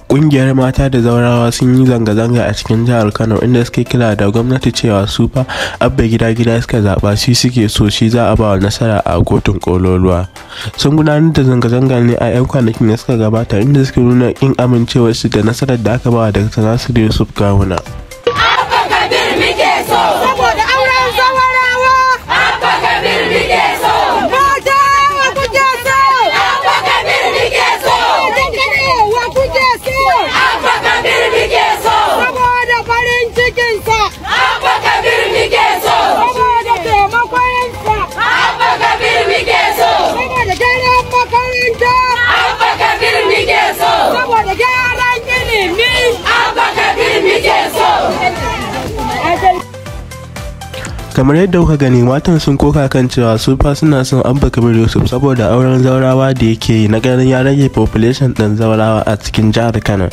Ƙungiyar mata da zaurawa sun yi zanga-zanga a cikin jihar Kano, inda suke kira da gwamnati cewa su fa Abba Gida Gida suka zaɓa, shi suke so, shi za a ba wa nasara a kotun ƙololuwa. Sun gudanar da zanga-zangar ne a 'yan kwanakin da suka gabata, inda suke nuna ƙin amincewarsu da nasarar da aka ba wa Dr. Nasiru Yusuf Gawuna. Abba Kabir muke so. Saboda auren zawarawa. Abba Kabir muke so. Mata wa kuke so. Abba Kabir muke so. Matan Kano wa kuke so. Abba Kabir muke so. Saboda farin cikinsa. Abba Kabir muke so. Saboda taimakonsa. Abba Kabir muke so. Saboda gyaran makaranta. Abba Kabir muke so. Saboda gyaran ilimi. Abba Kabir muke so. Kamar yadda kuka gani, matan sun koka kan cewa su fa suna son Abba Kabir Yusuf saboda auren zaurawa da yake yi na ganin ya rage population ɗin zaurawa a cikin jihar Kano.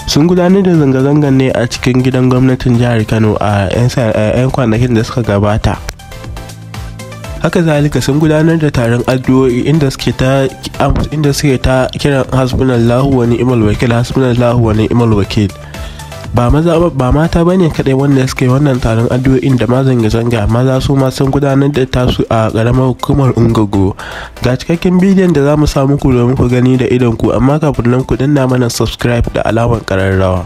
Sun gudanar da zanga-zangar ne a cikin gidan gwamnatin jihar Kano a 'yan kwanakin da suka gabata. Haka zalika sun gudanar da taron addu'o'i inda suke ta kiran "Hasbunallahu wa ni'mal wakil, hasbunallahu wa ni'mal wakil". Ba maza ba mata bane kadai wanda suka yi wannan taron addu'o'in da ma zanga-zanga, maza su ma sun gudanar da tasu a karamar hukumar Ungogo. Ga cikakken bidiyon da za mu sa muku domin ku gani da idon ku, amma kafin nan ku danna mana subscribe da alamar kararrawa.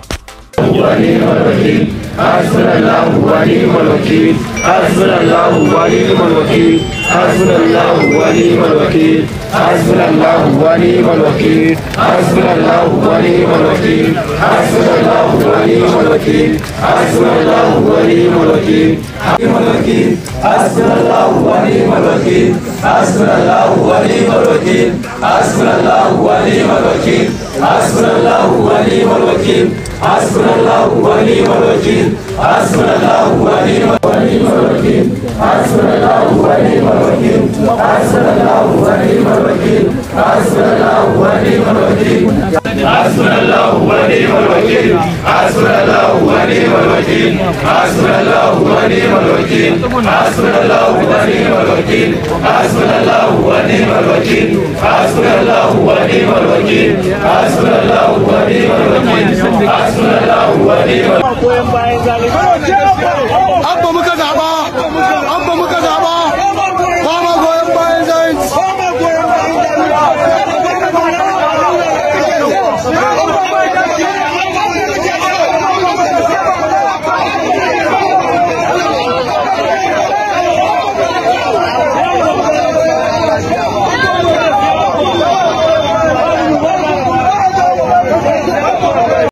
ونعم الوكيل، حسبنا الله ونعم الوكيل، حسبنا الله ونعم الوكيل، حسبنا الله ونعم الوكيل، حسبنا الله ونعم الوكيل، حسبنا الله ونعم الوكيل، حسبنا الله ونعم الوكيل، حسبنا الله ونعم الوكيل، نعم الوكيل، حسبنا الله ونعم الوكيل، حسبنا الله ونعم الوكيل، حسبنا الله ونعم الوكيل، حسبنا الله ونعم الوكيل، حسبنا الله ونعم الوكيل، حسبنا الله ونعم الوكيل، حسبنا الله ونعم الوكيل، حسبنا الله ونعم الوكيل، حسبنا الله ونعم الوكيل، حسبنا الله ونعم الوكيل، حسبنا الله ونعم الوكيل، حسبنا الله ونعم الوكيل، حسبنا الله ونعم الوكيل، حسبنا الله ونعم الوكيل، حسبنا الله ونعم الوكيل، حسبنا الله ونعم الوكيل، حسبنا الله ونعم Goyon bayan zalunci.